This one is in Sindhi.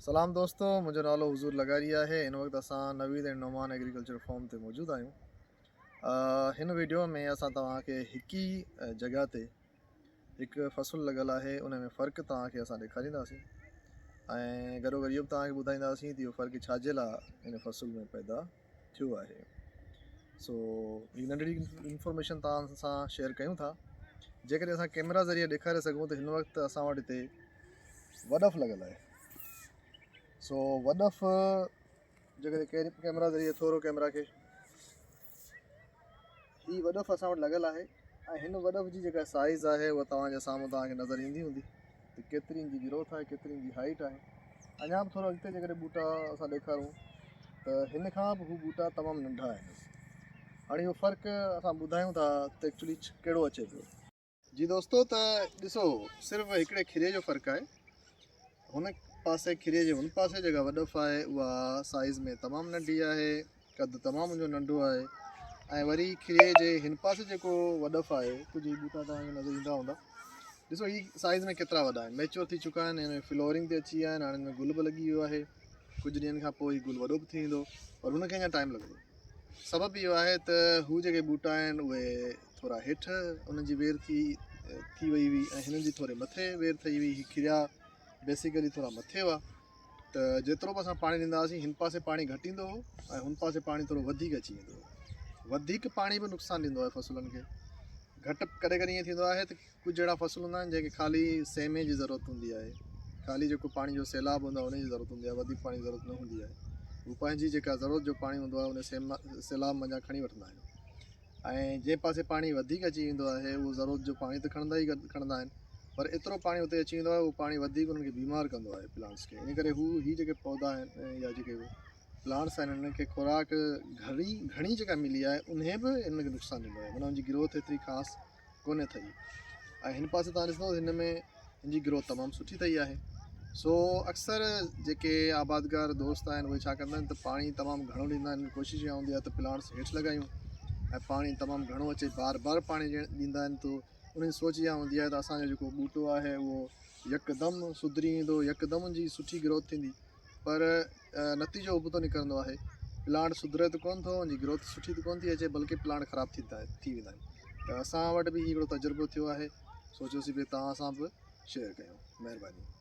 سلام دوستو منهنجو نالو حضور لغاري آهي هن وقت اسان نويد ۽ نعمان ايگريڪلچر فارم تي موجود آهيون هن ويڊيو ۾ اسان توهان کي هڪ ئي جڳهه تي هڪ فصل لڳل آهي ان ۾ فرق توهان کي اسان ڏيکارينداسين ۽ گڏو گڏ اهو به توهان کي ٻڌائينداسين ته اهو فرق ڇا جي لاء هن فصل ۾ پيدا ٿيو آهي سو هي ننڍڙي انفارميشن توهان سان شيئر ڪيون ٿا جيڪڏهن اسان ڪيمرا ذريعي ڏيکاري سگهون ته هن وقت اسان وٽ هتي وڏف لڳل آهي سو وڏف جيڪڏهن ڪيمرا ذريعي ٿورو ڪيمرا کي هي وڏف اسان وٽ لڳل آهي ۽ هن وڏف جي جيڪا سائيز آهي اها توهان جي سامهون توهان کي نظر ايندي هوندي ته ڪيتري ان جي گروٿ آهي ڪيتري ان جي هائيٽ آهي اڃا به ٿورو اڳتي جيڪڏهن ٻوٽا اسان ڏيکارون ته هن کان به هو ٻوٽا تمام ننڍا آهن هاڻي اهو فرق اسان ٻڌايون ٿا ته ايڪچولي ڪهڙو اچي پيو جي دوستو ته ڏسو صرف هڪڙي کري جو فرق آهي هن پاسي کري جي هن پاسي جيڪا وڏف آهي اها سائيز ۾ تمام ننڍي آهي قد تمام ان جو ننڍو آهي ۽ وري کري جي هن پاسي جيڪو وڏف آهي ڪجهه هي ٻوٽا توهان کي نظر ايندا هوندا ڏسو هي سائيز ۾ ڪيترا وڏا آهن ميچور ٿي چڪا آهن هن ۾ فلورنگ تي اچي ويا آهن هاڻي هن ۾ گل به لڳي ويو آهي ڪجهه ڏينهن کان پوء هي گل وڏو به ٿي ويندو پر هن کي اڃا ٽائيم لڳندو سبب اهو آهي ته هو جيڪي ٻوٽا آهن اهي ٿورا هيٺ انهن جي وير ٿي ٿي وئي هئي ۽ هنن جي ٿوري مٿي وير ٿي هئي هي کريا بيسيڪلي ٿورا مٿي هئا ته جيترو به اسان پاڻي ڏيندا هئاسين هن پاسي پاڻي گهٽ ايندو هو ۽ هن پاسي پاڻي ٿورو وڌيڪ اچي ويندو هو وڌيڪ پاڻي به نقصان ڏيندو آهي فصلن کي گهٽ ڪڏهن ڪڏهن ائين ٿيندو آهي ته ڪجهه اهڙا فصل هوندا آهن جنهن کي خالي سيمي جي ضرورت هوندي آهي خالي جيڪو پاڻي جو سيلاب هوندو آهي ان جي ضرورت هوندي آهي وڌيڪ پاڻي جي ضرورت نه هوندي آهي هو پنهنجي جيڪا ضرورت جو پاڻي هوندو آهي ان سيما سيلاب منجهان کڻي وٺندا آهن ۽ جنهن پاسي پاڻي وڌيڪ اچي ويندو آهي اهو ضرورت جو پاڻي ته کڻندا ئي کڻندا آهن پر ايترو پاڻي اتي اچي ويندو آهي اهو پاڻي وڌيڪ انهن کي بيمار ڪندو آهي پلانٽس کي ان ڪري هو هي جيڪي پودا آهن يا جيڪي پلانٽس آهن انهن کي خوراڪ گهڻي گهڻي جيڪا ملي آهي انهي به انهن کي نقصان ڏنو آهي معنيٰ ان جي گروٿ ايتري خاص ڪونهي ٿئي ۽ هن پاسي تان ڏسندو هن ۾ هن جي گروٿ تمام سٺي ٿئي آهي سو اڪثر جيڪي آبادگار دوست آهن اهي ڇا ڪندا آهن ته پاڻي تمام گهڻو ڏيندا آهن ڪوشش اها هوندي آهي ته پلانٽس هيٺ لڳايون ۽ پاڻي تمام گهڻو اچي بار بار پاڻي ڏيندا آهن ته انهن جي سوچ اها هوندي آهي ته اسانجو جيڪو ٻوٽو آهي اهو يڪدم سڌري ويندو يڪدم ان جي سٺي گروٿ ٿيندي پر نتيجو ابتو نڪرندو آهي پلانٽ سڌري ته ڪونه ٿو ان جي گروٿ سٺي ته ڪونه ٿي اچي بلڪه پلانٽ خراب ٿي ٿي ويندا آهن ته اسان وٽ به هي هڪڙو تجربو ٿيو آهي سوچيوسين ڀي توهان سان به شيئر ڪيون مهرباني.